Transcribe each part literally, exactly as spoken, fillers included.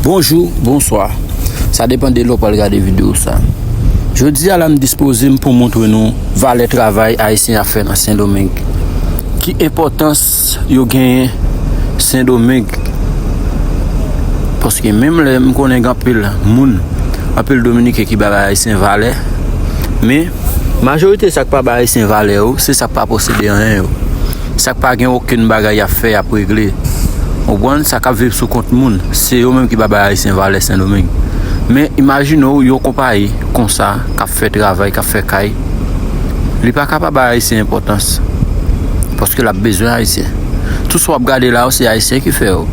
Bonjou, bonswa. Sa depann de lè w pral gade videyo sa. Jodi a la, m dispoze m pou montre nou valè travay Ayisyen ap fè nan Sendomeng. Ki enpòtans yo genyen Sendomeng? Paske menm lè m konnen gen anpil moun, anpil Dominiken ki ba Ayisyen valè, men majorite sa k pa ba Ayisyen valè yo, se sa k pa posede anyen yo. Sa k pa gen okenn bagay y ap fè, y ap regle. Ou konprann? Sa k ap viv sou kont moun, se yo menm ki pa bay Ayisyen valè Sendomeng. Men imajine w yon konpayi konsa k ap fè travay, k ap fè kay, li pa ka pa bay Ayisyen enpòtans. Paske l ap bezwen Ayisyen. Tout sa w ap gade la yo, se Ayisyen ki fè yo.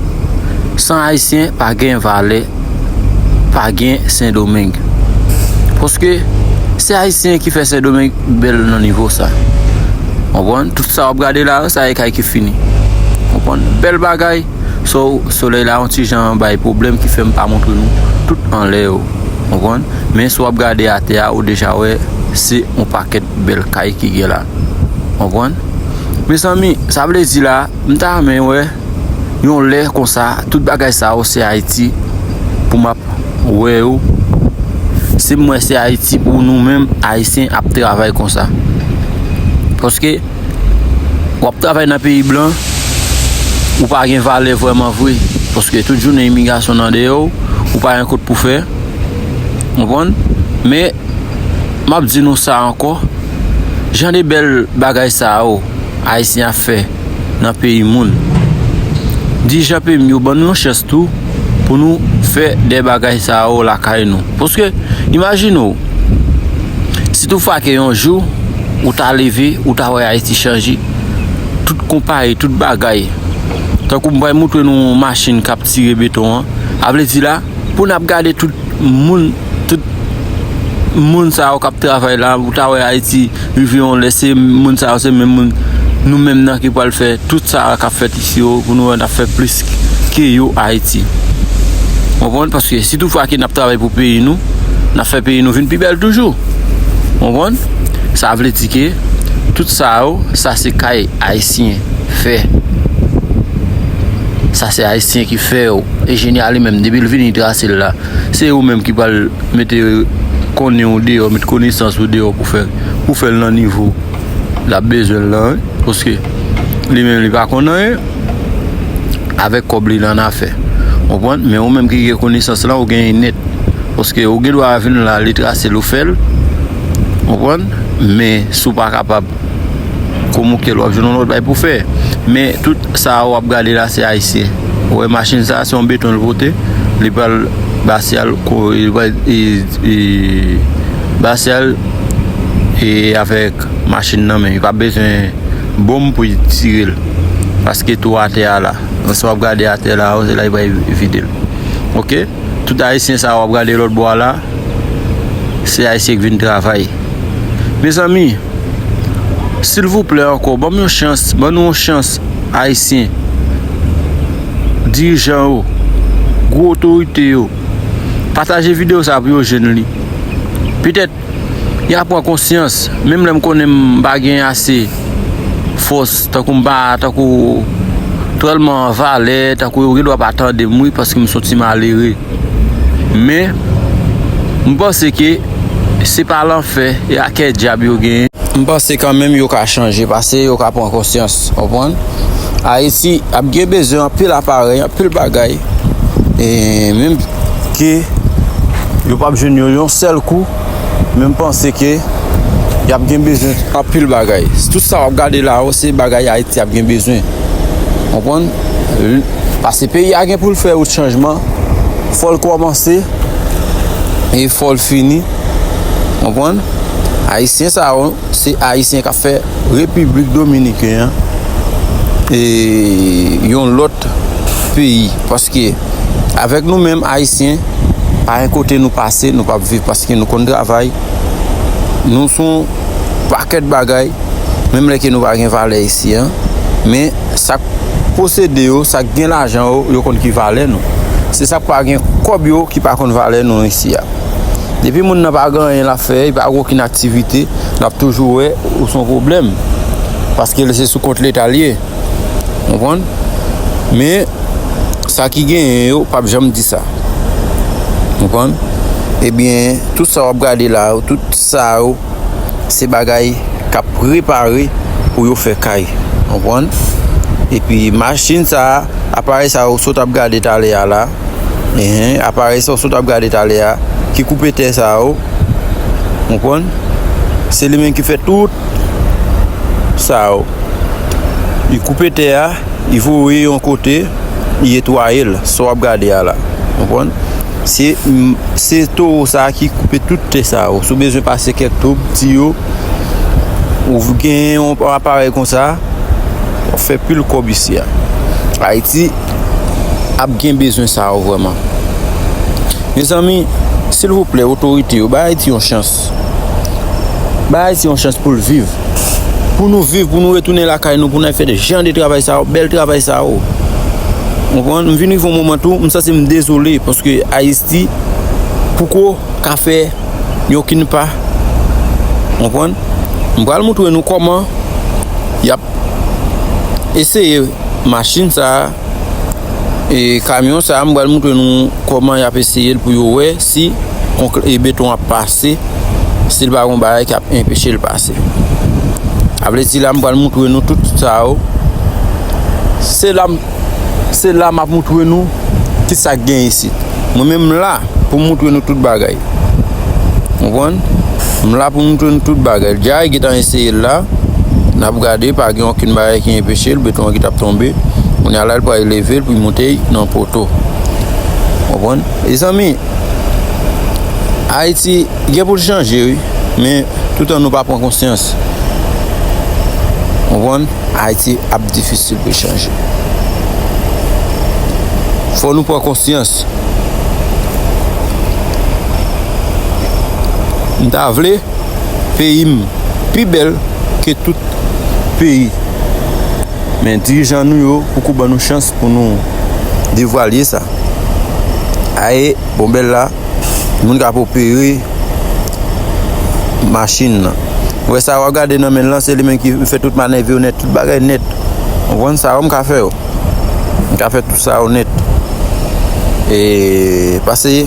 San Ayisyen, pa gen valè, pa gen Sendomeng. Paske se Ayisyen ki fè Sendomeng bèl nan nivo sa. Konprann? Tout sa w ap gade la yo, sa e kay ki fini. Konprann? Bèl bagay. So, solèy la yon ti jan bay pwoblèm ki fè m pa montre nou tout anlè yo. Konprann? Men si w ap gade atè a, ou deja wè se yon pakèt bèl kay ki gen la. Konprann? Mezanmi, sa vle di la, m ta renmen wè yon lè konsa, tout bagay sa yo se Ayiti pou m ap wè yo. Si m wè se Ayiti pou nou menm, Ayisyen ap travay konsa. Paske w ap travay nan peyi blan, ou pa gen valè vrèman vre. Paske tout jounen imigrasyon nan dèyè w, ou pa gen kout pou fè. Konprann? Men, m ap di nou sa ankò, jan de bèl bagay sa yo Ayisyen ap fè nan peyi moun. Dirijan peyi m yo, ban nou yon chans tou pou nou fè de bagay sa yo lakay nou. Paske, imajine w, si toutfwa ke yon jou, ou ta leve, ou ta wè Ayiti chanje, tout konpayi, tout bagay. Tankou m pral montre nou yon machin k ap tire beton an, sa vle di la, pou n ap gade tout moun, tout moun sa yo k ap travay la, ou ta wè Ayiti rive yon lè, se moun sa yo, se menm moun, nou menm nan ki pral fè tout sa k ap fèt isi yo, pou nou wè n ap fè plis ke yo Ayiti. Konprann? Paske si toutfwa ke n ap travay pou peyi nou, n ap fè peyi nou vin pi bèl toujou. Konprann? Sa vle di ke tout sa yo, sa se kay Ayisyen fè. Sa se Ayisyen ki fè yo. Ejeni a li menm, depi l vini trase l la, se ou menm ki pral mete konnen w deyò, met konesans ou deyò pou fè, pou fè l nan nivo l ap bezwen l lan, wi. Paske li menm li pa konn anyen, avèk kòb li l annafè. Konprann? Men ou menm ki gen konesans lan, ou genyen nèt. Paske ou gen dwa vin la, li trase l, ou fè l. Konprann? Men si w pa kapab, kòm ou kè l, w ap jwenn yon lòt bagay pou fè. Men tout sa w ap gade la, se Ayisyen. Ou wè machin sa, se yon beton l pote. Li pral basyal, ko-, li pral, e, e, basyal, e avèk machin nan men. Li pa bezwen bonm pou li tire l. Paske tou atè a la. Sa w ap gade atè la, se la li pral vide l. Oke? Tout Ayisyen sa w ap gade lòt bò a la, se Ayisyen k vin travay. Mezanmi, silvouplè ankò, ban m yon chans, ban nou yon chans, Ayisyen, dirijan yo, gwo otorite yo, pataje videyo sa pou yo jwenn li. Petèt, y a pran konsyans, menm lè m konnen m pa gen ase fòs, tankou m pa, tankou tèlman valè, tankou yo gen dwa pa tande m, wi, paske m se yon ti malere. Men, m panse ke se pa lanfè e a kè dyab yo genyen. M panse kanmenm yo ka chanje, paske yo ka pran konsyans, konprann? Ayiti ap gen bezwen anpil aparèy, anpil bagay, e menm ke yo p ap jwenn yo yon sèl kou, men m panse ke y ap gen bezwen anpil bagay. Tout sa w ap gade la yo, se bagay Ayiti ap gen bezwen. Konprann? L-, paske peyi a gen pou l fè yon chanjman, fò l kòmanse e fò l fini. Konprann? Ayisyen sa yo, se Ayisyen k ap fè Repiblik Dominiken an, e, yon lòt peyi. Paske avèk nou menm Ayisyen, pa gen kote nou pase, nou p ap viv paske nou konn travay. Nou se yon pakèt bagay, menm lè ke nou pa gen valè isi a. Men sa k posede yo, sa k gen lajan yo, yo konn ki valè nou. Se sa k pa gen kòb yo ki pa konn valè nou isi a. Depi moun nan pa gen anyen l ap fè, li pa gen okenn aktivite, l ap toujou wè ou se yon pwoblèm. Paske se sou kont Leta l ye. Konprann? Men, sa ki genyen yo, p ap janm di sa. Konprann? Ebyen, tout sa w ap gade la yo, tout sa yo, se bagay k ap prepare pou yo fè kay. Konprann? Epi machin sa a, aparèy sa yo sot ap gade talè a la, enhen, aparèy sa yo sot ap gade talè a, ki koupe tè sa yo, konprann? Se li menm ki fè tout sa yo. Li koupe tè a, li voye yon kote, li netwaye l, sa w ap gade a la. Konprann? Se, se towo sa a ki koupe tout tè sa yo. Si w bezwen pase kèk toub, tiyo, ou gen yon aparèy konsa, w ap fè pil kòb isi a. Ayiti ap gen bezwen sa yo vrèman. Mezanmi, silvouplè, otorite yo, bay Ayiti yon chans. Bay Ayiti yon chans pou l viv. Pou nou viv, pou nou retounen lakay nou, pou n al fè de jan de travay sa yo, bèl travay sa yo. Konprann? M vin rive yon moman tou, m santi m dezole, paske Ayiti poko ka fè okenn pa. Konprann? M pral montre nou kòman y ap eseye machin sa a, e kamyon sa a, m pral montre nou kòman y ap eseye l pou yo wè si konkr- e beton ap pase, si l pa gon bagay k ap enpeche l pase. A vle di la, m pral montre nou tout sa yo. Se la m, se la m ap montre nou ki sa k gen isit. Mwen menm m la pou m montre nou tout bagay. Konprann? M la pou m montre nou tout bagay. Jay gentan eseye l la. N ap gade, pa gen okenn bagay ki enpeche l. Beton an ki t ap tonbe. Kounye a la, l pral leve l pou l monte nan poto. Konprann? Mezanmi, Ayiti gen pou l chanje, wi. Men, toutan nou pa pran konsyans. Konprann? Ayiti ap difisil pou l chanje. Fò nou pran konsyans. M ta vle peyi m pi bèl ke tout peyi. Men dirijan nou yo poko ban nou chans pou nou devwale sa. Aye, bon bèl la, moun k ap opere machin nan. Ou wè sa w ap gade nan men l lan, se li menm ki fè tout manèv yo nèt, tout bagay nèt. Ou konprann sa yo m ka fè yo. M ka fè tout sa yo nèt. E, pase,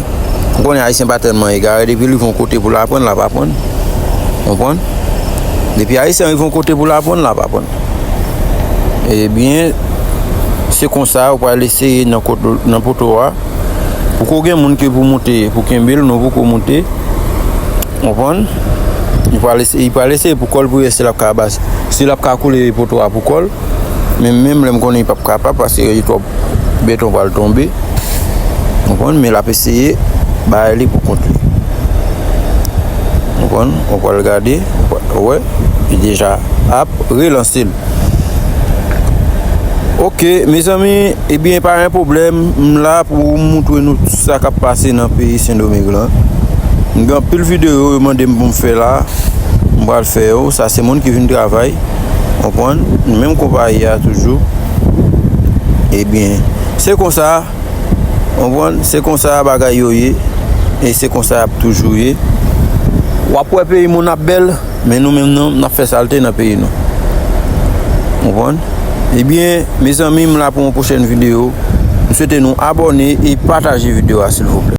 m konnen Ayisyen pa tèlman egare, depi l rive yon kote pou l aprann, l ap aprann. Konprann? Depi Ayisyen rive yon kote pou l aprann, l ap aprann. Ebyen, se konsa, ou pral eseye nan kot, nan poto a. Poko gen moun ki pou monte, pou kenbe l, non, poko monte. Konprann? Li pral eseye, li pral eseye pou kò l pou wè si l ap ka bas-, si l ap ka koule poto a pou kò l. Men menm lè m konnen li p ap kapab, paske li twòp beton pral tonbe. Konprann? Men l ap eseye bay li pou kont li. Konprann? Ou pral gade, ou pral wè, li deja ap relanse l. Oke, mezanmi, ebyen, pa gen pwoblèm. M la pou m montre nou tout sa k ap pase nan peyi Sendomeng lan. M gen anpil videyo yo mande m pou m fè la. M pral fè yo. Sa se moun ki vin travay. Konprann? Menm konpayi a toujou. Ebyen, se konsa. Konprann? Se konsa bagay yo ye. E se konsa y ap toujou ye. W ap wè peyi moun ap bèl, men nou menm non, n ap fè salte nan peyi nou. Konprann? Ebyen, mezanmi, m la pou yon pwochèn videyo. M swete nou abòne e pataje videyo a, silvouplè.